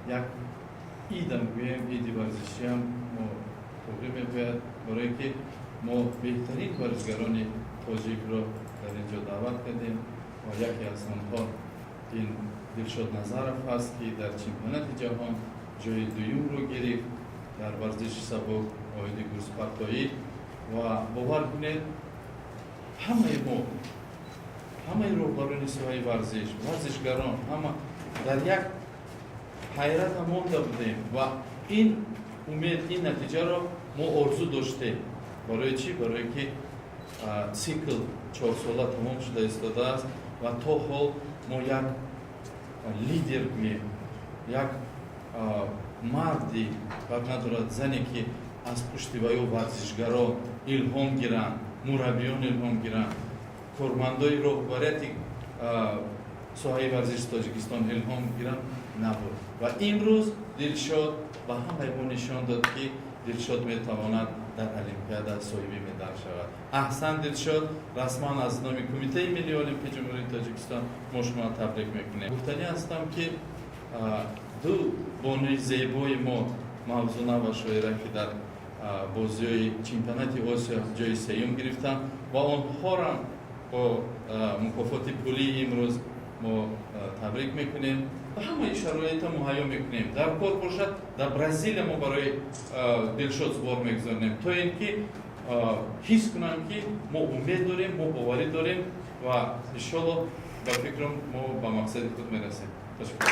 Як идам гӯем, иди варзишиам мо тоғрӣ мебояд, барое ки мо беҳтарин варзишгарони тоҷикро дар ин ҷо даъват кардем ва яке аз онҳо ин Дилшод Назаров аст, ки дар чемпионати ҷаҳон ҷои дуюмро гирифт дар варзиши сабук оиди гурзпартоӣ. Ва бовар кунед, ҳамаи мо, ҳамаи роҳбарони соҳаи варзиш, варзишгарон, ҳама дар як ҳайрата монда будем ва ин умед, ин натиҷаро мо орзу доштем. Барои чӣ? Барое ки цикл чорсола тамом шуда истодааст ва то ҳол мо як лидер гӯем, як марди бад надорад, зане, ки аз пушти ваё варзишгарон илҳом гиранд, мураббиён илҳом гиранд, кормандои роҳбарияти соҳаи варзиши Тоҷикистон илҳом гиранд, набуд. Ва имрӯз Дилшод ба ҳамаи мо нишон дод, ки Дилшод метавонад дар Олимпиада соҳиби медал шавад. Аҳсан, Дилшод! Расман аз номи Кумитаи миллии олимпии Ҷумҳурии Тоҷикистон мо шуморо табрик мекунем. Гуфтанӣ ҳастам, ки ду бонуи зебои мо, Мавзуна ва Шоира, ки дар бозиҳои чемпионати Осиё ҷои сеюм гирифтанд ва онҳорам бо мукофоти пулии имрӯз мо табрик мекунем ва ҳамаи шароита муҳайё мекунем. Дар кор бошад, дар Бразилия мо барои Дилшод сбор мегузаронем, то ин ки ҳис кунанд, ки мо умед дорем, мо боварӣ дорем ва иншолло, ба фикрам, мо ба мақсади худ мерасем. Ташаккур.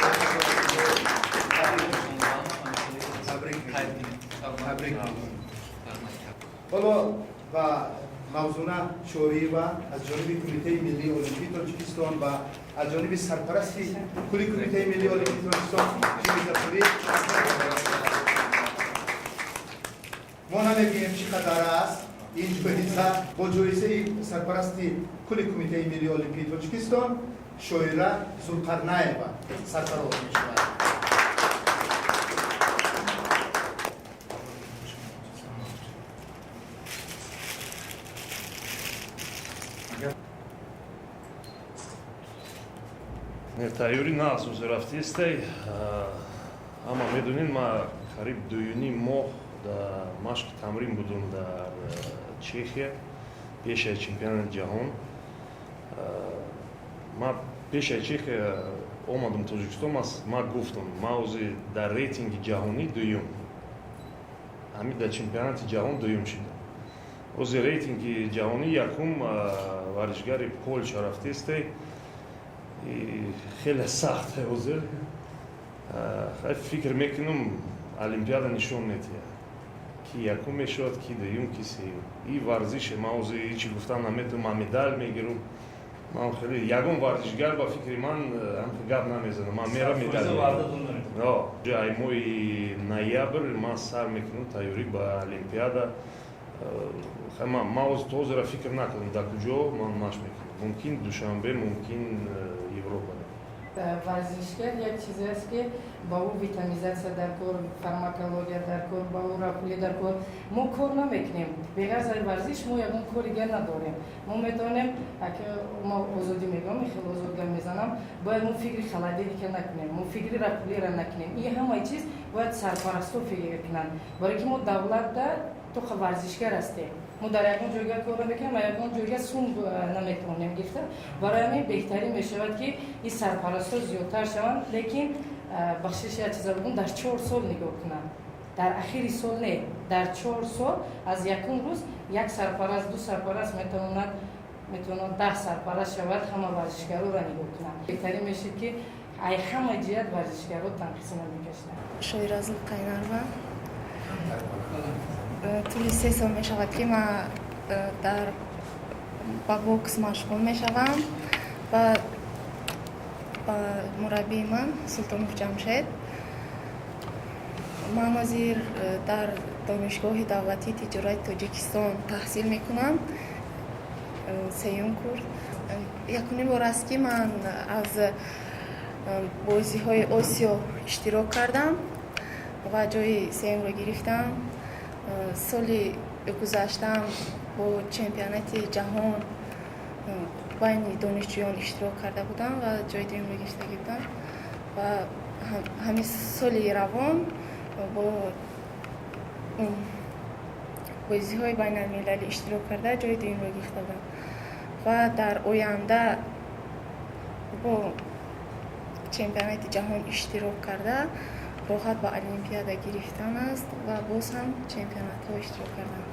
Табрик. Ҳоло ба Мавзуна Шориева аз ҷониби Кумитаи миллии олимпии Тоҷикистон ва аз ҷониби сарпарасти кулли Кумитаи миллии олимпии Тоҷикистон ҷоизапулӣ. Мо намегӯем, чӣ қадар аст ин ҷоиза. Бо ҷоизаи сарпарасти кулли Кумитаи миллии олимпии Тоҷикистон Шоира Зулқарнаева сарфароз мешавад. Тайёрӣ на асоси рафтистай. Ҳама медонед, ма қариб 2,5 моҳ дар машқи тамрин будум дар Чехия пешаи чемпионати ҷаҳон. Ма пешаи Чехия омадам Тоҷикистон, ма гуфтам, ма ҳозир дар рейтинги ҷаҳонӣ дуюм, ҳамин дар чемпионати ҷаҳон дуюм шидам. Ҳозир рейтинги ҷаҳонӣ якум варзишгари Полша рафтистай. Хеле сахт ҳозир. Фикр мекунам, Олимпиада нишон медиҳад, ки якум мешавад, ки дуюм, ки сеюм. И варзише, ман ҳозир ҳечи гуфтан наметавонам. Ман медал мегирам, ман хеле ягон варзишгар ба фикри ман ҳамхел гап намезанам. Ман мерам, медал. Ай моҳи ноябр ман сар мекунам тайёрӣ ба Олимпиада. Ман ҳозир то ҳозира фикр накардам, дар куҷо ман машқ мекунам. Мумкин, Душанбе, мумкин, Европа. Варзишгар як чизе аст, ки ба ӯ витаминизатсия дар кор, фармакология дар кор, ба ӯ рапулӣ дар кор. Мо кор намекунем. Беғарз аз варзиш мо ягон кори дигар надорем. Мо метавонем, мо озодӣ мегӯям, хеле озод гап мезанам, бояд мо фикри холодильника накунем, мо фикри рапулиро накунем. И ҳамаи чиз бояд сарпарастҳо фикр кунанд, барое ки мо давлатда тоқа варзишгар ҳастем. Мо дар ягон ҷойга кор намекунем ва ягон ҷойга сум наметавонем гирифта. Барои ҳамин беҳтарин мешавад, ки ин сарпарастҳо зиёдтар шаванд, лекин бахшиш, як чиза бигӯм, дар 4 сол нигоҳ кунанд, дар ахири сол не, дар 4 сол аз якум рӯз як сарпараст, ду сарпараст, метавонад 10 сарпараст шавад, ҳама варзишгароро нигоҳ кунанд. Беҳтарин мешид, ки ай ҳама ҷиҳат варзишгаро танқисӣ намекашиданд. Шоира Зулқайнарова. Тӯли 3 сол мешавад, ки ман дар ба бокс машғул мешавам ва ба мураббии ман Султонов Ҷамшед. Ман ҳозир дар Донишгоҳи давлатии тиҷорати Тоҷикистон таҳсил мекунам, сеюм курс. Якумин бор аст, ки ман аз бозиҳои Осиё иштирок кардам ва ҷои сеюмро гирифтам. Соли гузаштаам бо чемпионати ҷаҳон байни донишҷӯён иштирок карда будам ва ҷои дуюмро гирифтагӣ будам ва Ҳамин соли равон бо бозиҳои байналмилалӣ иштирок карда, ҷои дуюмро гирифта будам ва дар оянда бо чемпионати ҷаҳон иштирок карда, роҳат ба олимпиада гирифтан аст ва боз ҳам чемпионатҳо иштирок кардан.